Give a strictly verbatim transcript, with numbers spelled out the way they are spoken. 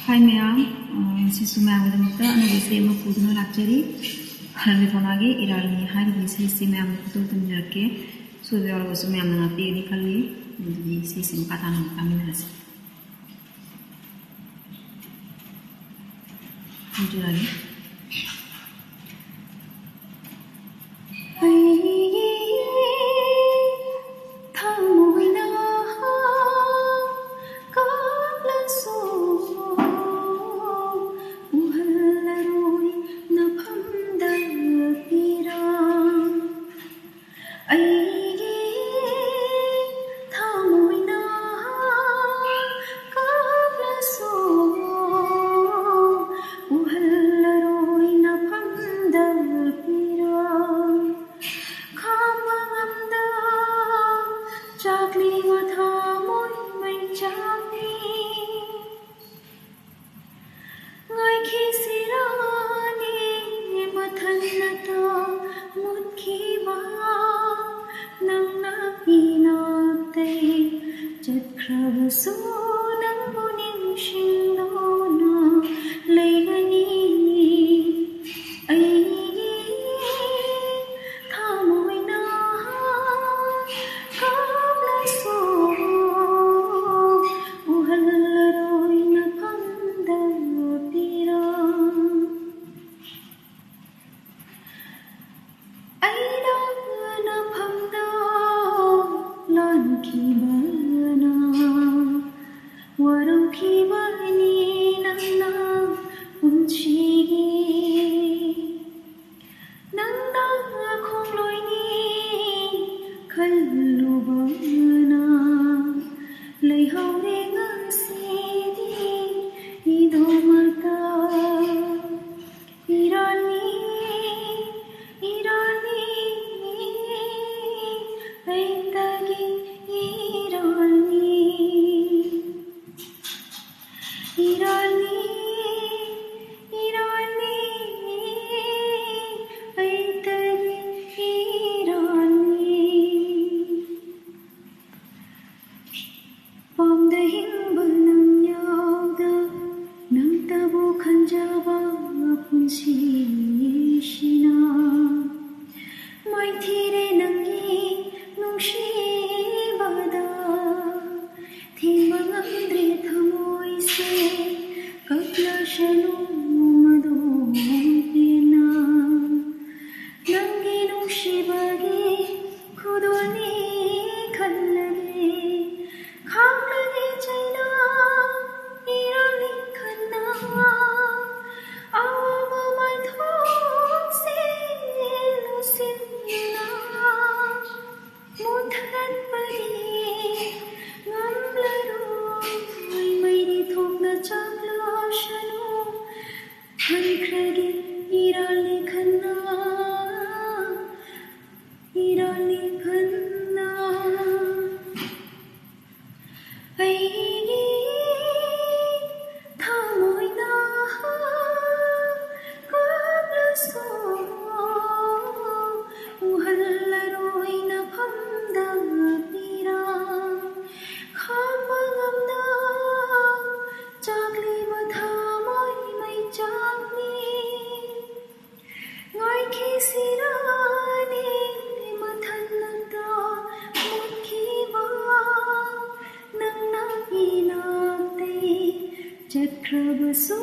ꯍꯥꯏ ꯃꯌꯥꯝ, ꯑ, ꯉꯁꯤꯁꯨ ꯃꯌꯥꯝꯒꯤꯗꯃꯛꯇ ꯑꯅꯧꯕ ꯏꯁꯩ ꯑꯃ ꯄꯨꯗꯨꯅ ꯂꯥꯛꯆꯔꯤ꯫ ꯍꯔꯟꯕꯤ ꯄꯥꯎꯅꯥꯒꯤ ꯏꯔꯥꯜꯅꯤ ꯍꯥꯏꯔꯤꯕ ꯏꯁꯩ ꯑꯁꯤ ꯃꯌꯥꯝꯅ ꯈꯨꯗꯣꯜ ꯇꯝꯖꯔꯛꯀꯦ꯫ ꯁꯣꯏꯕ ꯌꯥꯎꯔꯒꯁꯨ ꯃꯌꯥꯝꯅ ꯉꯥꯛꯄꯤꯒꯅꯤ ꯈꯜꯂꯤ꯫ ꯑꯗꯨꯗꯤ ꯏꯁꯩꯁꯤ ꯃꯈꯥ ꯇꯥꯅ ꯑꯃꯨꯛ ꯇꯥꯃꯤꯟꯅꯔꯁꯤ꯫ ꯍꯧꯖꯔꯒꯦ꯫ ꯑꯩꯒꯤ ꯊꯃꯣꯏꯅ ꯀꯥꯞꯂꯁꯨ ꯎꯍꯜꯂꯔꯣꯏ ꯅꯐꯝꯗ ꯄꯤꯔꯥꯡ꯫ ꯑꯩꯒꯤ ꯊꯃꯣꯏꯅ ꯀꯥꯞꯂꯁꯨ ꯎꯍꯜꯂꯔꯣꯏ ꯅꯐꯝꯗ ꯄꯤꯔꯥꯡ꯫ ꯈꯥꯡꯕ ꯉꯝꯗ ꯆꯥꯛꯂꯤꯕ ꯊꯃꯣꯏ ꯃꯩꯆꯥꯛꯅꯤ꯫ ꯉꯥꯏꯈꯤꯁꯤꯔꯥꯅꯦ ꯃꯊꯟꯅꯇ ꯃꯨꯠꯈꯤꯕ ꯅꯪꯅ ꯏꯅꯥꯛꯇꯩ ꯆꯠꯈ꯭ꯔꯕꯁꯨ ꯅꯪꯕꯨ ꯅꯤꯡꯁꯤꯡꯗꯨꯅ ꯂꯩꯒꯅꯤ꯫ ꯑꯩꯒꯤ ꯊꯃꯣꯏꯅ ꯀꯥꯞꯂꯁꯨ ꯎꯍꯜꯂꯔꯣꯏ ꯅꯐꯝꯗ ꯄꯤꯔꯥꯡ꯫ ꯑꯩꯅ ꯅꯐꯝꯗ ꯂꯥꯟꯈꯤꯕꯅ ꯋꯥꯔꯧꯈꯤꯕꯅꯤ ꯅꯪꯅ ꯄꯨꯟꯁꯤꯒꯤ꯫ ꯅꯪꯅ ꯈꯣꯡꯂꯣꯏꯅꯤ ꯈꯜꯂꯨꯕꯅ ꯂꯩꯍꯧꯔꯦ ꯉꯁꯤꯗꯤ ꯏꯗꯣꯝꯇ꯫ ꯏꯔꯥꯜꯅꯤ, ꯏꯔꯥꯜꯅꯤ, ꯑꯩꯇꯒꯤ ꯏꯔꯥꯜꯅꯤ꯫ ꯏꯔꯥꯜꯅꯤ, ꯏꯔꯥꯜꯅꯤ, ꯉꯝꯗ꯭ꯔꯦ ꯊꯃꯣꯏꯁꯦ, ꯀꯞꯂꯁꯅꯨ ꯃꯗꯨ ꯄꯦꯟꯅ꯫ ꯅꯪꯒꯤ ꯅꯨꯡꯁꯤꯕꯒꯤ ꯈꯨꯗꯣꯜꯅꯤ ꯈꯜꯂꯒꯦ, ꯈꯥꯡꯂꯒꯦ ꯆꯩꯅꯥ, ꯏꯔꯥꯜꯂꯤ ꯈꯟꯅ꯫ ꯑꯋꯥꯕ ꯃꯥꯏꯊꯣꯡꯁꯦ ꯂꯣꯠꯁꯤꯟꯗꯨꯅ ꯃꯨꯊꯠꯄꯗꯤ ꯉꯝꯂꯔꯣꯏ꯫ ꯃꯩꯗꯤ ꯊꯣꯛꯅ ꯆꯥꯛꯂꯁꯅꯨ, ꯍꯟꯈ꯭ꯔꯒꯦ ꯏꯔꯥꯜꯂꯤ ꯈꯟꯅ, ꯏꯔꯥꯜꯂꯤ ꯈꯟꯅ꯫ ꯑꯩꯒꯤ ꯊꯃꯣꯏꯅ ꯀꯞꯂꯁꯨ ꯎꯍꯜꯂꯔꯣꯏ ꯅꯐꯝꯗ ꯄꯤꯔꯥ꯫ ꯈꯥꯡꯕ ꯉꯝꯗ ꯆꯥꯛꯂꯤꯕ ꯊꯃꯣꯏ ꯃꯩꯆꯥꯛꯅꯤ꯫ ꯉꯥꯏꯈꯤꯁꯤꯔꯥꯅꯦ ꯃꯊꯟꯅꯇ ꯃꯨꯠꯈꯤꯕ ꯅꯪꯅ ꯏꯅꯥꯛꯇꯩ ꯆꯠꯈ꯭ꯔꯕꯁꯨ꯫